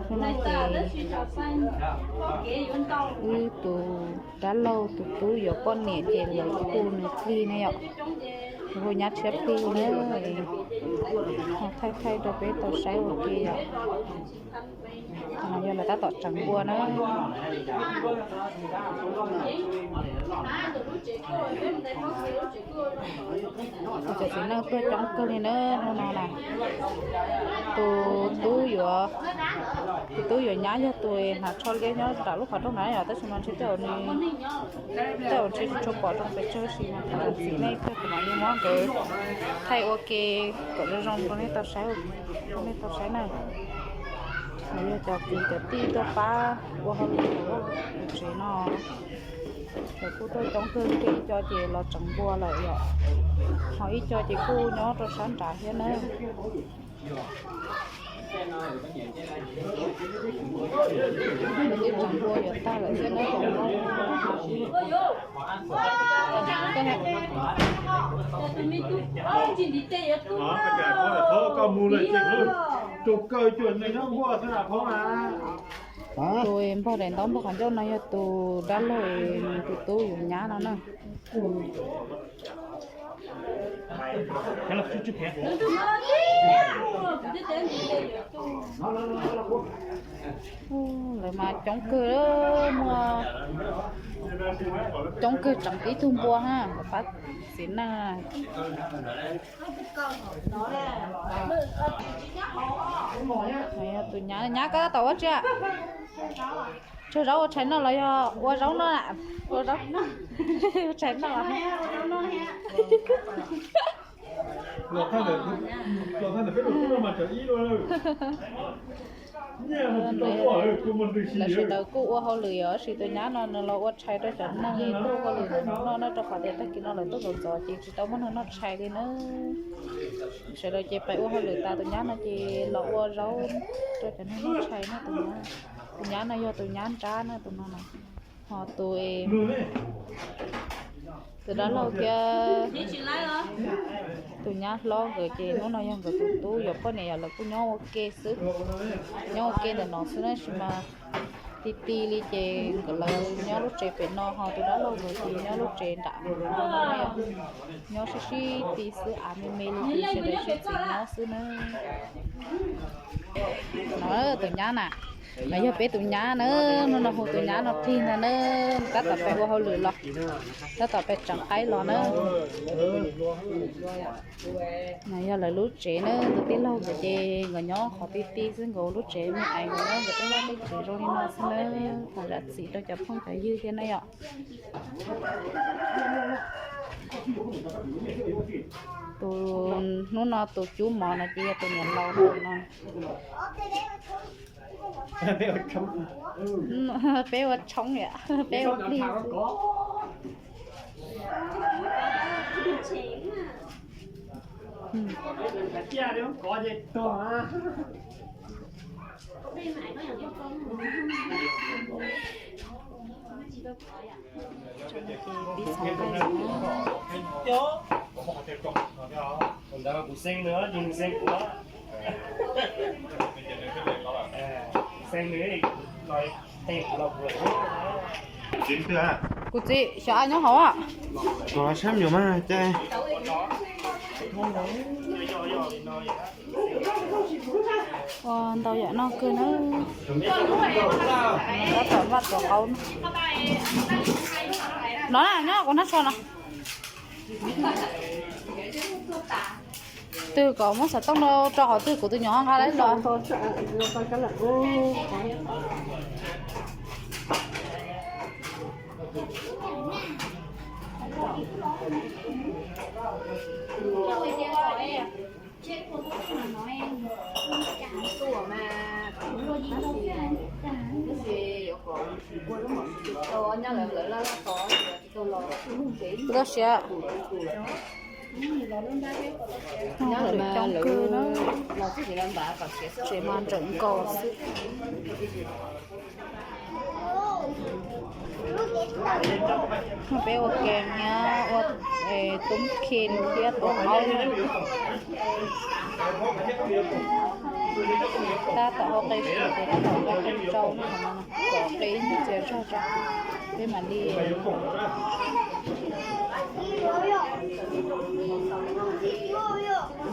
Hnub no ces wb tus dab laug tus tub yuav poj niam ces lawv kuj hu nws plig ne yom, hu nyab tshiab plig na, ho thaij thaij rau peb tau saib ua ke yom. Yog lawv tab tom tseev npua na. Cov txiv neej tuaj coob kawg li na hnub no na. Tus tub yuav, tus tub yuav nyab yog tus hnav tsho liab nyob nram lub qhov rooj na yom, tab sis mas ntshe tej zaum ntshe tsis tshua pom zoo pes tsawg, tab sis mas tus txiv neej tuaj tus mam li muab nkawd thaij ua ke kom zoo zoo rau nej tau saib, rau nej tau saib na. Yog cov kwv cov tij tuaj pab ua hauj lwm ua tsev no. Lawv kuj tuaj coob kawg, ib co ces los tseev npua lawm yom, ho ib co ces kuj nyob rau sab nrad thiab na. Twb tseev npua yuav tag lawm thiab na. Tus npog daim ntaub npog qhov ncauj no yog tus dab laug, tus tub yuav nyab no na. Lawv mas coob kawg, muaj coob kawg, tseem ib tug npua ha, pab txiv neej. Tus nyab, nyab koj tab tom ua tsi? Tsawg zaub ua tshais noj los yog ua zaub noj? Ua zaub, ua tshais noj. Lawv sawv daws kuj ua hauj lwm yom, tab sis tus nyab no nws los ua tshais rau cov neeg tuaj ua hauj lwm noj na, rau qhov tias tag kis no lawv tuaj ntxov ntxov ces tsis tau muaj neeg noj tshais li na. Sawv daws ces pais ua hauj lwm tas, tus nyab no ces los ua zaub rau cov neeg noj tshais na. Tus nyab no yog tus nyab nrab na, tus no na. Ho tus, tus dab laug thiab tus nyab hlob nkawd ces hnub no yog nkawd tus tub yuav poj niam yom, lawv kuj nyob ua ke xwb, nyob ua ke ntawm no xwb na, tab sis mas ti ti li ces nkawd lawv nyob lub tsev pem no, ho tus dab laug nkawd ces nyob lub tsev nram no, nyob sib sib ti xwb, av me me li ces sawv daws sib txiv nyob xwb na. No tus nyab na, no yog peb tus nyab na, hnub no hu tus nyab no plig ntag na, tab tom pem ua hauj lwm los, tab tom pem tseev qaib los na. No yog lawv lub tsev na, tus tij laug nkawd ces nkawd nyob qhov ti ti xwb, nkawd lub tsev me ais nkawd nyob nkawd tej vaj tej tsev zoo li no xwb na, kom zam txim rau cov phooj cov ywg thiab na yom. Tus, hnub no tus cub mov no ces yog tus niam laus no. Peb ua tshoob yom, peb ua plig. Kuv txiv, xyov ai nyob hauv. Ua ntau yam noj kawg na. Tab tom vaj tuav qaub no. Nyob kuv hnab tsho no. Twg kom muab xov tooj rau hauv twg kuv tus nyuam ho nqa lawm los. Tsis tau siav. Coob kawg na. Tsev mas nrawm nkaus xwb. Peb ua ke nyiab ua tub khees thiab tus aub. Tab tom hau qe, tab tom hau qe rau no, kom qe ib nyuag txias zog tso, peb mam li.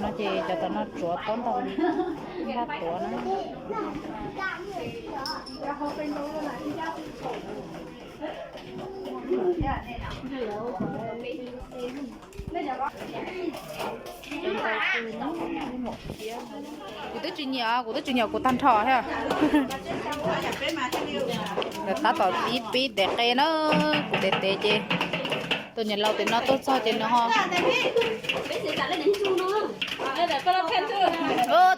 No ces cov tom no tsuav taub ntau, npaj tuav na. Kuv twb tsis nyiam, kuv twb tsis nyiam kuv tag nrho thiab. Lawv tab tom pib pib tes qe na, kuv tes tes ces tus niam laus tes no tuaj txog ces nws ho.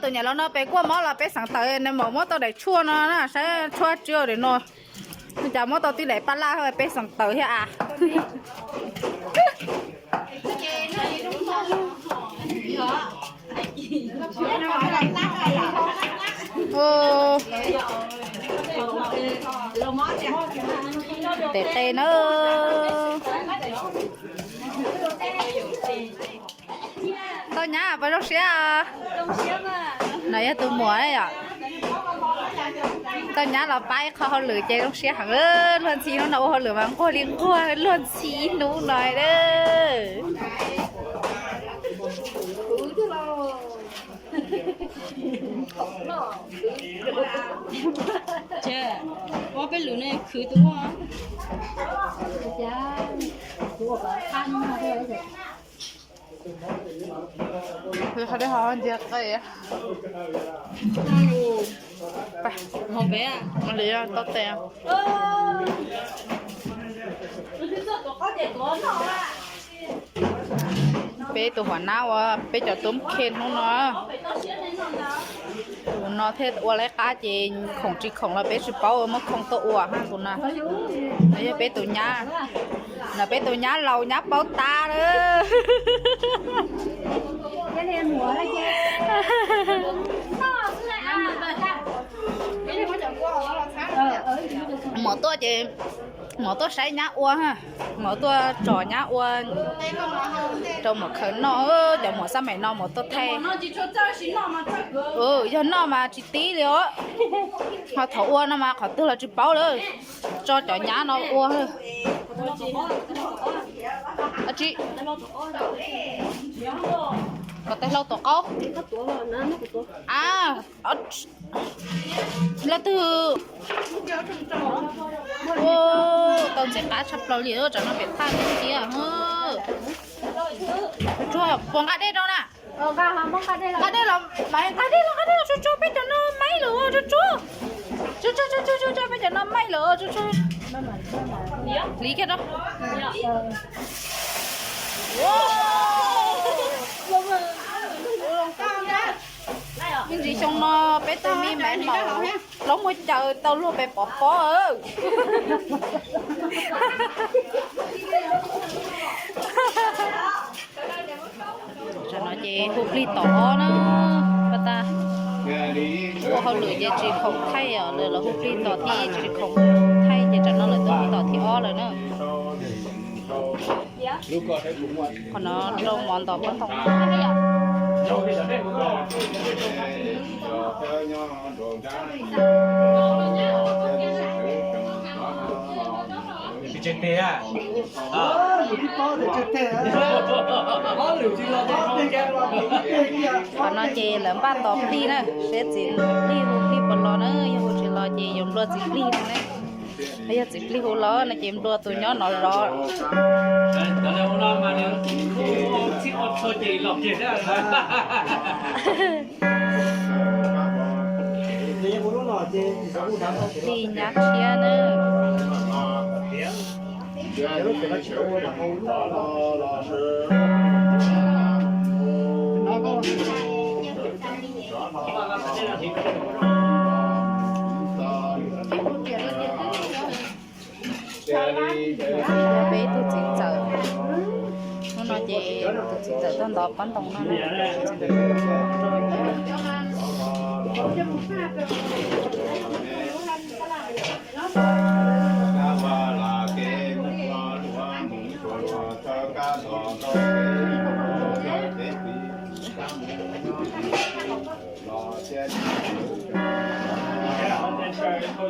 Tus niam laus no pem kuaj mob los peb xeem tawm nws mam muab tau daim tshuaj no na, saib tshuaj tsw daim no. Cas muab tau tib daim paj laj peb xeem tawm thiab a. Tes qe na. Tau nyab puas zoo siab? No yog tus muam yom. Tau nyab los pab ib qho hauj lwm ces zoo siab heev. Luag ntxhi hnub no ua hauj lwm mas nquag li nquag, luag ntxhi hnub no. Ua peb lwm ne khwv tus ua. Qhov dej ho nciag qe. Li tau tes. Peb tus huam nab ua peb cov tub khe hnub no. Tus no thiaj ua lawv qab ces khoom tsis khoom los peb tsis paub, muab khoom tuaj ua ha tus no. No yog peb tus nyab, no peb tus nyab laus nyab paub tab lawm. Muam tuaj ces, muam tuaj saib nyab ua, muam tuaj tsom nyab ua rau muam khaws noj, cov muam xab maim no muam tuaj thaij. Yog noj mas tsis tib li os, ho thaum ua no mas qhov twg los tsis paub lawm, tso cov nyab no ua. Kom tais hlau tuav qaub. A, leej twg? Tau ntxim qab tshaj plaws li, tsam no pem thaj ntxiv. Tsuag puas nqa dej rau na? Nqa dej los, nqa dej los, nqa dej los, tsuag tsuag peb cov no maib lawm, tsuag tsuag, tsuag tsuag, peb cov no maib lawm, tsuag tsuag. Hliv kiag rau. Me ntsis xyoo no peb tus me maiv maum plaub muag caws tau luag pes pov pob. Tam no ces hu plig tom ob na, pas tas ua hauj lwm ces tsis khoom thaij os, lawv los hu plig tom thib, tsis khoom thaij ces tam no lawv twb hu tom thib ob lawm na. Qhov no rau mov ntov pob ntoo. Qhov no ces lawv npaj tos plig na, seb txiv plig hu plig puas los na, yog hu tsis los ces yuav nplua txiv plig no na. Yog txiv plig hu los no ces nplua tus nyob no zov. Plig nyab tshiab na. Peb tus txiv ntxawm, hnub no ces tus txiv ntxawm tuaj ntov pob ntoo no.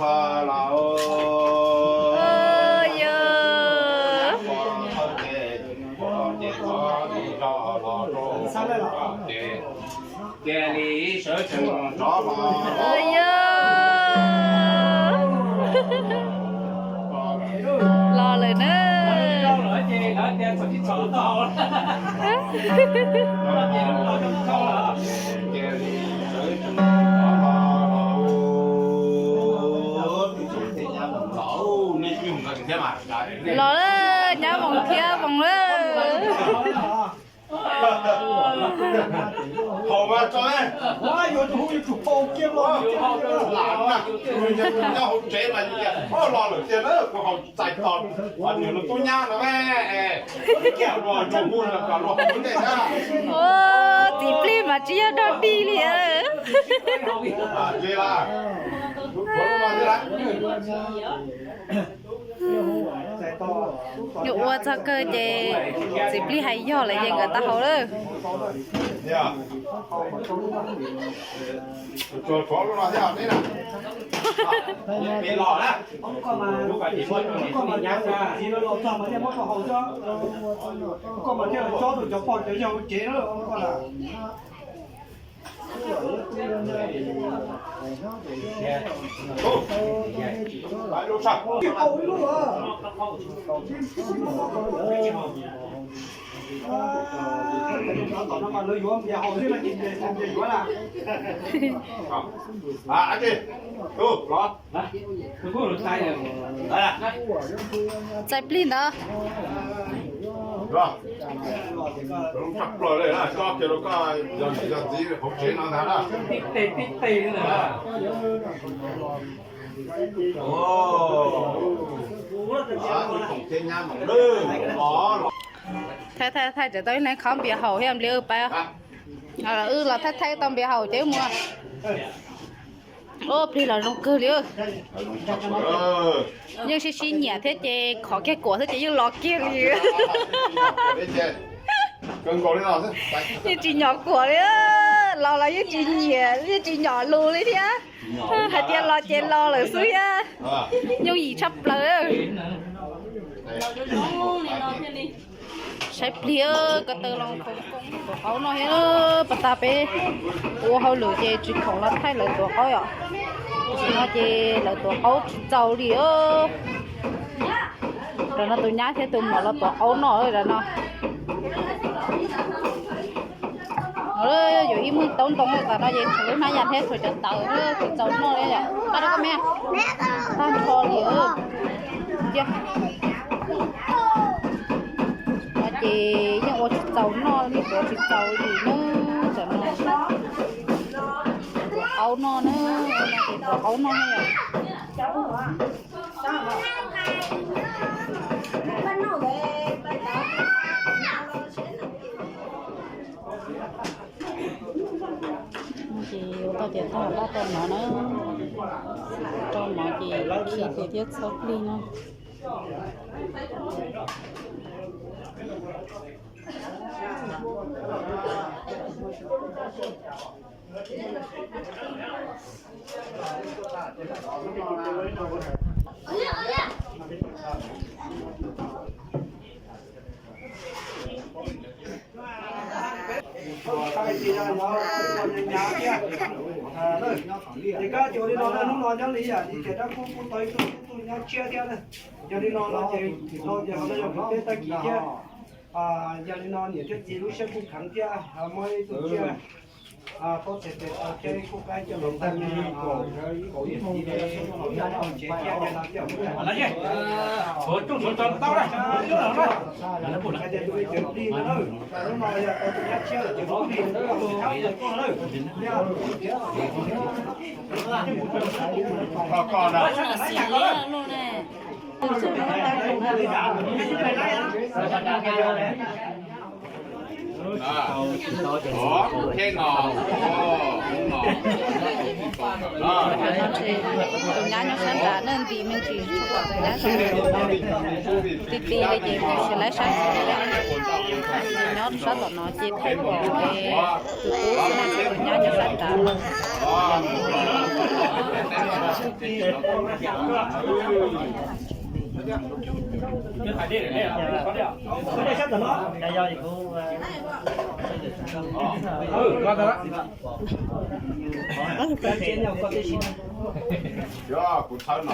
hlo los. Yog. Cia li sawv tsees rov los. Yog. Los lawm na. Los lawm, nyab Voos thiab Voos lawm. Haus mas tso, yuav tus hu yuav tsum haus kiag los, lam na, nyob hauv tsev mas los lawm tiag na, kuv haus txais tos nws tub nyab no. Txiv plig mas tsis yog dog dig li. Yuav ua txog kawg ces txiv plig hais yog lawm ces nkawd tau haus lawm. Txais plig ntawd. Tshaj plaws li na, tso kiag rau koj yog niam yog txiv hauv tsev no ntag na. Thaij thaij thaij tseem tau ib leeg khob npias haus thiab nplia wb pab. Wb los thaij thaij tau npias haus ces wb mus. Ub, plig los zoo kawg li. Yeej sib sib nyiam thiab ces khov kiag kuam xwb ces yeej los kiag li. Yeej tsis nyom kuam li, los los yeej tsis nyiam, yeej tsis nyom lus li thiab. Hais tias los ces los lawm xwb thiab. Yooj yim tshaj plaws. Saib plig ko taw los khoom koom tuav qaub noj thiab. Pas tas peb ua hauj lwm ces tsis khoom los thaij lawv tuav qaub yom. Tam sim no ces lawv tuav qaub tsis txaus li. Tam no tus nyab thiab tus muam los tuav qaub noj tam no. Yuav ib meeg taub ntoo tam no ces tshuav lub hnab yas thiab tshuav cov tawv tsis txaus noj li yom. Pab rau koj me, tag nrho li. Cia, no ces yeej ua tsis txaus noj li, tuav tsis txaus li na. Tam no tuav qaub noj na, no ces tuav qaub noj na yom. Ces ua tau tias tag laj rau mov na, rau mov ces khi tes thiab txhob plig no. Ces koj ua li no, hnub no nyob li yam li tias dab kub kuj tau ib tug tub nyob tshiab thiab na. Yog li no no ces, no ces ho yog kuv teb tag kis thiab. Yog li no niam thiab txiv lub siab kuj kheev thiab, muaj ib tug tsiaj paub txhais tes tau thiab kuj qaib coj los tag kis kaum ib hmos li, tsev thiab no thiab. Hais tias tus me cawm plig no na, hnub no yog tau tus nyab tshiab lawm ces plig no na. Tus nyab nyob sab nrad na, ntim me ntsis tshua kom tus nyab zoo. Ti ti li ces mus tsis laib sab nrad, nyob sab tom no ces thaij pom tus tub xwb na, tus nyab nyob sab nrad. Yog kuv txhawb no,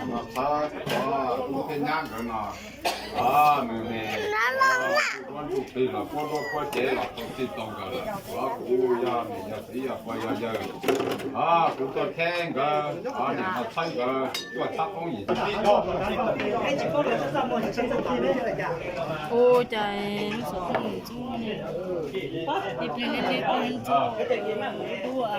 no txhawb kuv thiab nyab nkawd no, nws ne, kuv ntsuj plig los puab duab puab cev los tau txij tau nkawd lawm, kuv yog niam yog txiv yog pog yog yawg, kuv tuaj kheb nkawd, niam no txhawb nkawd tuaj txhab poob yim tib ko. Ua cas lub xov tooj ntxub ne, ib pliag liab liab ntxub dua.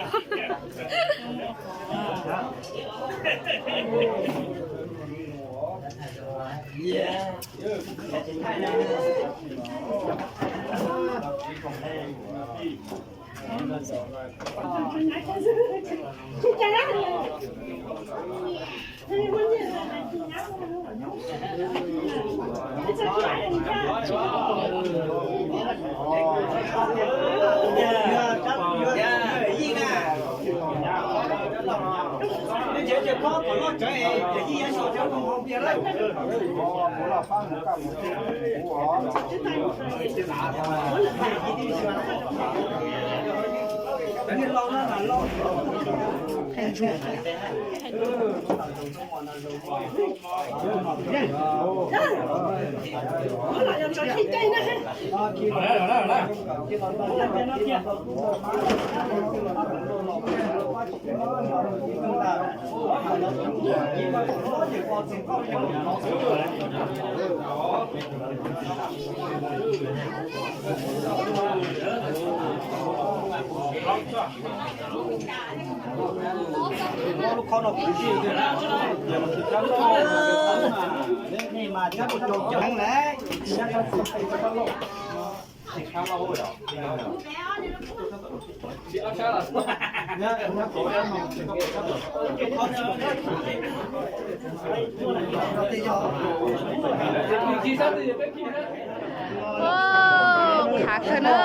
Khav kawg na.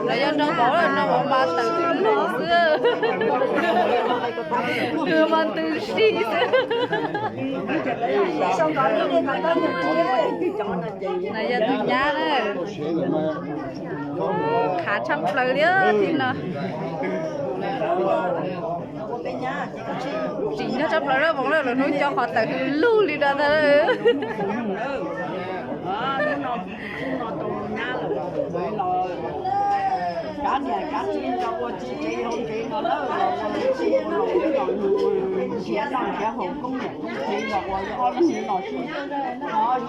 Lawv yog nrog vauv, nrog vauv mas tawm lug xwb. Nws mas ntws si xwb. No yog tus nyab na. Khav tshaj plaws li thiab no. Tsim nyog tshaj plaws lawm, vauv lawm, lawv hnub cov qhov tawm lug li no ntag. Kav niam kav txiv los ua txiv tsev hauv tsev no lawm, los ua txiv ua laus los nrhiav noj nrhiav haus koob niam koob txiv los ua ob leeg los sib,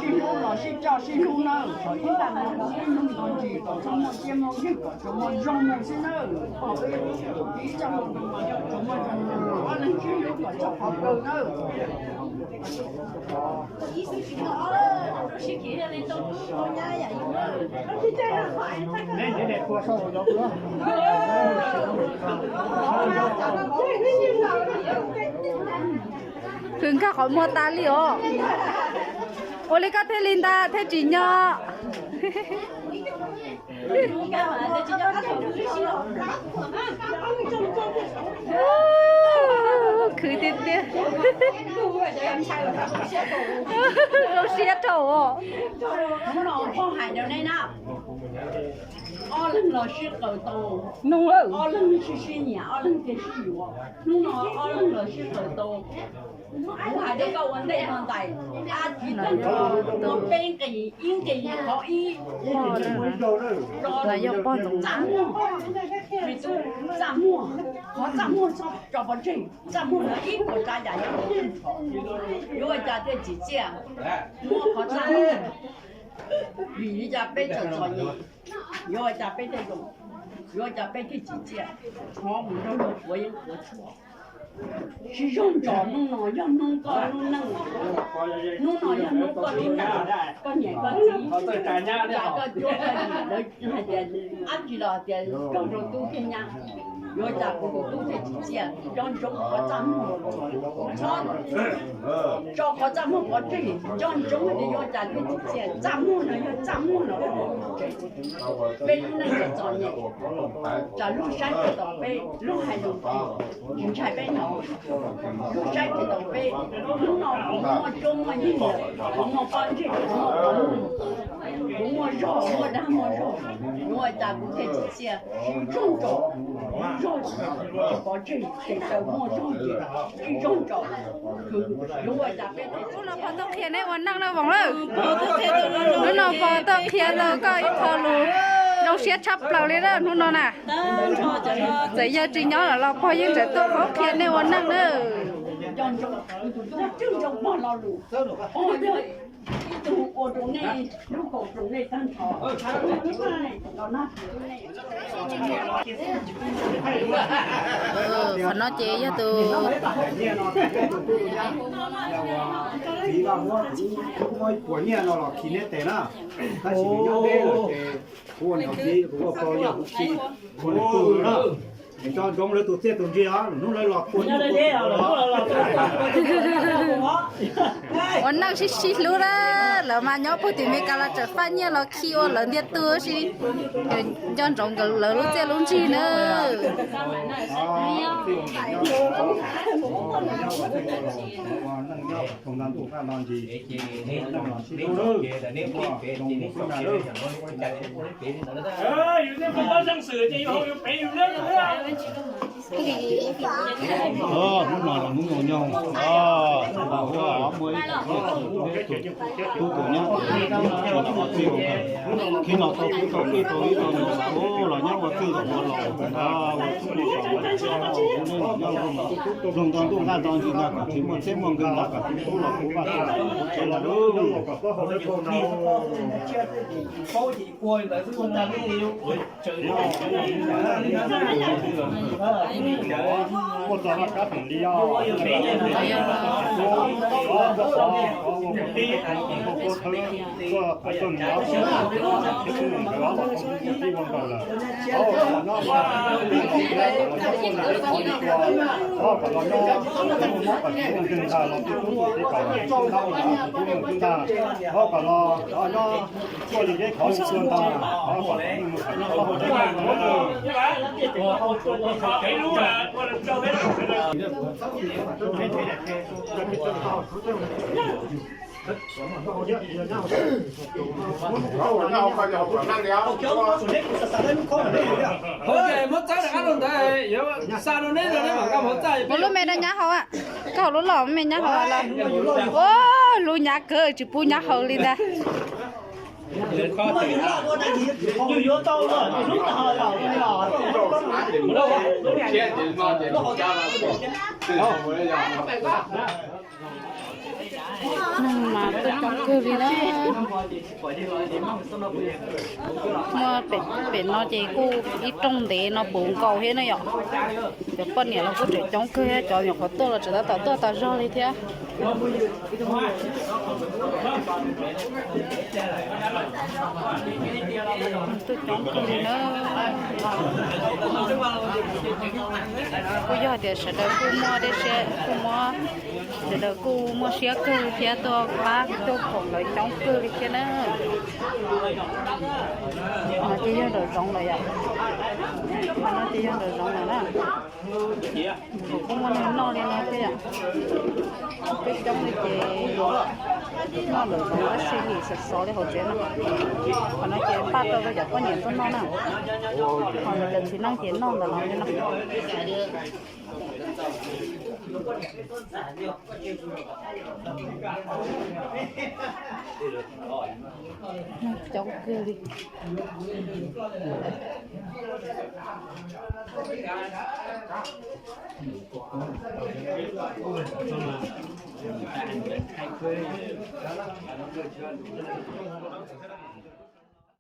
sib hlub los sib coj sib hlub nawb. Thaum ib tag no los sib hlub ntxoov ntsis kom txhob muaj siab muaj ntsws, kom tsuas muaj zoo mus xwb nawb. Thaum ib tag no los tsuas muaj zoo mus, ob leeg sib hlub kom txog qhov kawg nawb. Hwm nkag qhov muag tas li os. Ua li koj thiaj li ntag thiaj tsim nyog. Khwv tiag tiag. Zoo siab rau os. Hnub no pog hais rau nej na, ob leeg los sib qawm tau, ob leeg sib sib nyiam, ob leeg thiaj sib yuav. Hnub no ob leeg los sib qawm tau. Kuv hais rau koj ua ntej no ntag, ab tsis tag nrho ua peb nqis, ib nqis qhov ib. Txaj muag, txaj muag, qhov txaj muag tso pov tseg, txaj muag no ib puas tsav yam yuav ua cas thiaj tsim txiaj, muab qhov txaj muag. Vim li cas peb txom txom nyem, yuav ua cas peb thiaj zoo, yuav ua cas peb thiaj tsim txiaj, qhov mus nrog luag quav yeeb quav tshuaj. Sib zog ntso, hnub no yog hnub koj lub neej, hnub no yog hnub koj lub neej, koj niam koj txiv, cas koj cuab koj yim lawv hais tias, ab tsis los hais tias koj rau tub thiab nyab, yuav cas kuv tus tub thiaj tsim txiaj. Nco ntsoov qhov txaj muag, txhob tso qhov txaj muag pov tseg, nco ntsoov hais tias yuav cas thiaj tsim txiaj. Txaj muag no yog txaj muag no, peb lub neej txom txom nyem, tsam luag saib tsis taus peb, luag hais lus tsis ntshai peb hnov, luag saib tsis taus peb. Hnub no kuv muaj cuab muaj yig, kuv muaj pob ntseg, kuv muaj qhov muag, kuv muaj zog, muaj dag muaj zog, yuav ua cas kuv thiaj tsim txiaj. Sib zog ntso, zog tsis pov tseg, tes taw muaj zog ces sib zog ntso, yuav ua cas peb thiaj tsim txiaj. Hnub no pog tuaj qhia nej ua neej na Voos lawm. Hnub no pog tuaj qhia tau koj ib qho lus zoo siab tshaj plaws li na hnub no na. Txawm yog tsis nyob lawm los pog yeej tseem tuaj qhia nej ua neej na. Qhov no ces yog tus Txiv, muab ib puas nyiaj no los khi neb tes na. Tab sis nws nyob deb lawm ces kuv ua niam txiv, kuv ua pog yog kuv khi, ua niam tub na. Nco ntsoov lawv tus txiaj tus ntsig os, hnub lawv los tua nyiaj tua txiag los. Ua neej sib sib hlub na, lawv mas nyob puag tim Meskas los tseem faj nyiaj los khi ua lawv ntiag tug si. Nco ntsoov nkawd lawv lub txiaj lub ntsig na. Yus nej muaj pob zeb xwm ces yus haus yus pem yus lawm. Hnub no los hnub nyoog, tus laus muaj ib tug tub tus nyab, ua txij ua nkawm, khib no tau tub tau kiv tau ib tug nus los nyob ua txij ua nkawm los ua tub ua nkawm, nyob ua ntuj nqaj nto ntsis ntag, kom tsis muaj txhiab muaj nkawg ntag, kom tub los kuv vaj tub los kuv tsev ntag lauj. Ua txog vaj kab pem li os. Muab txawb rov qab rau ntawd, yuav xa rau neb no neb mam nkag hauv txaj. Muab lub me rau nyab hauv, koj hauv lub loj me nyab hauv los. Ua lub nyab kawg tsis pub nyab hauv li ntag. Neeg mas tuaj coob kawg li na. Muaj pem no ces kuj ib rooj ntev no puv nkaus thiab na yom. Cov poj niam los kuj tseem coob kawg thiab, cov nyuam qhuav tuaj los tseem tab tom tuaj tas zog li thiab. Tuaj coob kawg li na. Kuj yog tias sawv daws kuj muaj dej siab, kuj muaj, sawv daws kuj muaj siab kawg thiab tuaj pab tuaj koom lawv coob kawg li thiab na. No ces yog nraum zoov lawm yom. No ces yog nraum zoov lawm na. Kuv kuj muaj neeg noj li no thiab yom. Peb coob li ces noj lawm tab sis nim xov xov li hauv tsev no. Qhov no ces npaj rau cov poj niam tuaj noj na. Ho cov txiv neej ces noj ntawm no li no. Coob kawg li.